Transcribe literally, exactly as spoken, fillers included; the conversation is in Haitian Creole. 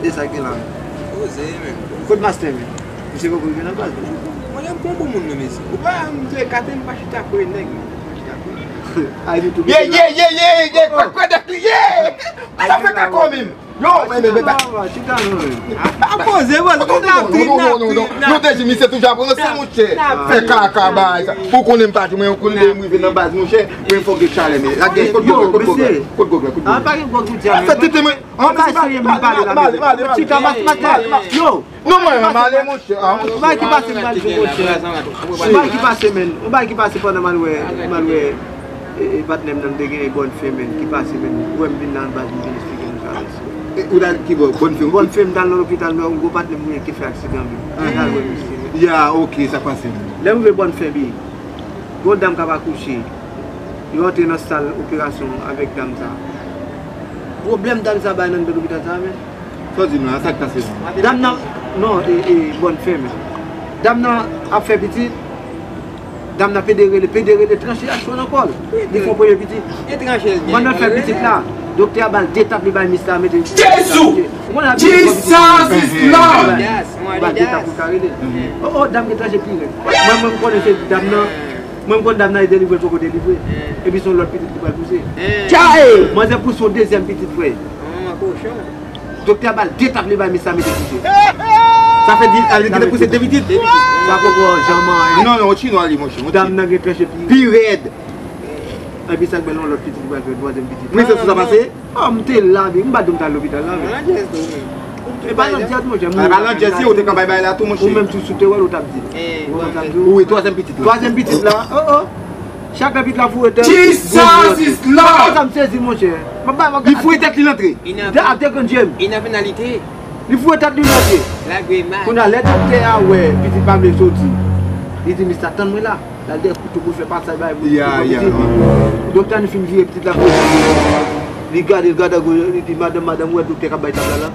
E sa ki la. Koze, men. Kot mastè, men? Misye poko rive nan baz. Mwen, mwen, m pran bon moun, non, mesye. Ou pa, m te kate, m pa chita kwe nèg, men. M pa chita kwe. Ay, di tou. Ye, ye, ye, ye, ye, kwè, kwè, dèk li, ye! Sa fè kakò, menm. Yo, men, men, men, men. Chita, non, men. Pa koze, bro. Tout la trip, la trip, la. Nou te di, misye toujou ap ranse, monchè. Fè kaka, bay sa. Ou konnen m pa di, mwen, yon kounye m rive nan baz, monchè. Mwen, fòk gen chalè, men. La gen, kot gògè, kot gògè, kot gògè. A, pa gen gògè, di a, men. Fè tete, mwen. An, pa serye, m pale la, men. Chita, mas, mas, mas, yo. Non, mwen, m ale, monchè. Ah, monchè. Bay ki pase, m pral di, monchè. Bay ki pase, men. Bay ki pase pandan m al wè, m al wè, e, e, patnè m nan, m te gen Bòn Fen, men. Ki pase, men. Ou wè m vin nan baz, m vin eksplike nou sa, mesye. E, ou t al ki bò? Bòn Fen? Bòn Fen, m t al nan lopital, men yon gwo patnè m ki fè aksidan, men. M t al wè misye. Ya, ok, sa k pase, men. Lè m rive Bòn Fen, bi, yon dam k ap akouche. Yo antre nan sal operasyon avèk dam sa. Pwoblèm dam sa bay nan lopital sa, men. Sa w di m la, sa k pase la? Dam nan, non, e, e, Bòn Fen, men. Dam nan ap fè pitit, dam nan pede rele, pede rele, tranche a cho nan kò l. Li fè yon premye pitit. Pandan l fè pitit la, doktè a ba l de tap, li bay misye la mete. Jezi! Jesus is Lord! Ba l de tap pou l ka rele. Oh, oh, dam gen tranche pi rèd. Mwen, mwen, m konnen se dam nan. Mwen, m konn dam nan e delivre l poko delivre. Epi se yon lòt pitit li pral pouse. Manzè pouse yon dezyèm pitit, frè. Doktè a ba l de tap, li bay misye a mete pouse. Sa fè di, a, li te pouse de pitit. Sa poko janm anyen. Non, non, yon chinwa li, monchè. Dam nan gen tranche pi rèd. Epi sa k bèl, yon lòt pitit li pral fè, twazyèm pitit. Prensès ou sa pase? Ah, m te la, men m pa di w m t al lopital la, men. Landjèz tou, men. E pa landjèz, monchè. A, pa landjèz, si ou te ka bay bay la tou, monchè. Ou menm tou, si w te wè l, ou t ap di. Ou wè, twazyèm pitit la. Twazyèm pitit la, oh, oh. Chak lè pitit la foure tèt. Jesus is Lord! Sa m sezi, monchè. M ap bay. Li foure tèt li nan tre. Ap de grenn je m. Li foure tèt li nan tre. Kounye a, lè doktè a wè pitit pa vle soti, li di, "Misye, tann mwen la." L al dèyè kouto pou l fè pasaj bay moun ki pran pitit. Doktè Anny fin vire pitit la pou li. Li gade, l gade, li di, "Madanm, madanm, ou wè doktè k ap bay tap la la?"